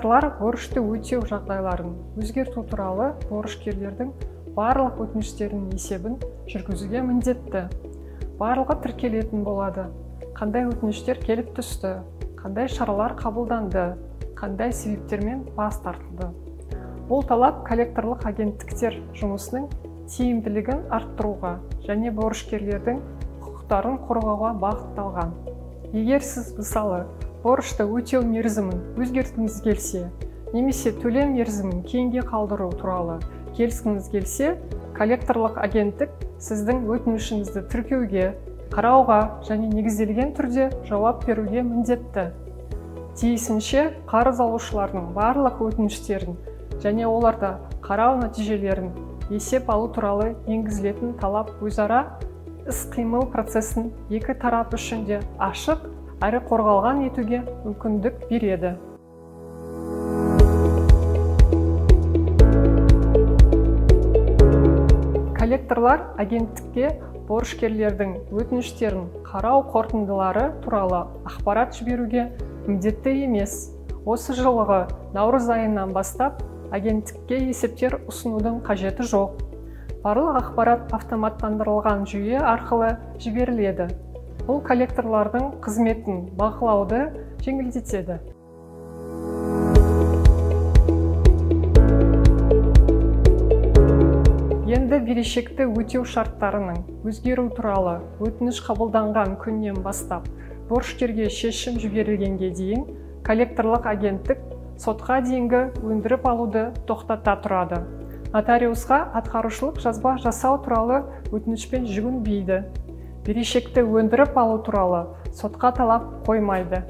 Коллекторлар борышты өтеу жағдайларын өзгерту туралы борышкерлердің барлық өтініштерінің есебін жүргізуге міндетті. Барлығы тіркелетін болады. Қандай өтініштер келіп түсті, қандай шаралар қабылданды, қандай себептермен бас тартылды. Бұл талап коллекторлық агенттіктер жұмысының тиімділігін арттыруға және борышкерлердің құқықтарын қорғауға бағытталған. Егер сіз, мысалы, борышты өтеу мерзімін өзгерткіңіз келсе, немесе төлем мерзімін кейінге қалдыру туралы келіскіңіз келсе, коллекторлық агенттік сіздің өтінішіңізді тіркеуге, қарауға және негізделген түрде жауап беруге міндетті. Тиісінше, қарыз алушылардың барлық өтініштерін және оларды қарау нәтижелерін есеп алу туралы енгізілетін талап өзара іс-қимыл процесін екі тарап үшін де ашық әрі қорғалған етуге мүмкіндік береді. Коллекторлар агенттікке борышкерлердің өтініштерін қарау қорытындылары туралы ақпарат жіберуге міндетті емес. Осы жылғы наурыз айынан бастап агенттікке есептер ұсынудың қажеті жоқ. Барлық ақпарат автоматтандырылған жүйе арқылы жіберіледі. Бұл коллекторлардың қызметін бақылауды жеңілдетеді. Енді берешекті өтеу шарттарының өзгеру туралы өтініш қабылданған күннен бастап борышкерге шешім жіберілгенге дейін коллекторлық агенттік сотқа дейінгі өндіріп алуды тоқтата тұрады. Нотариусқа атқарушылық жазба жасау туралы өтінішпен жүгінбейді. Берешекті өндіріп алу туралы сотқа талап қоймайды.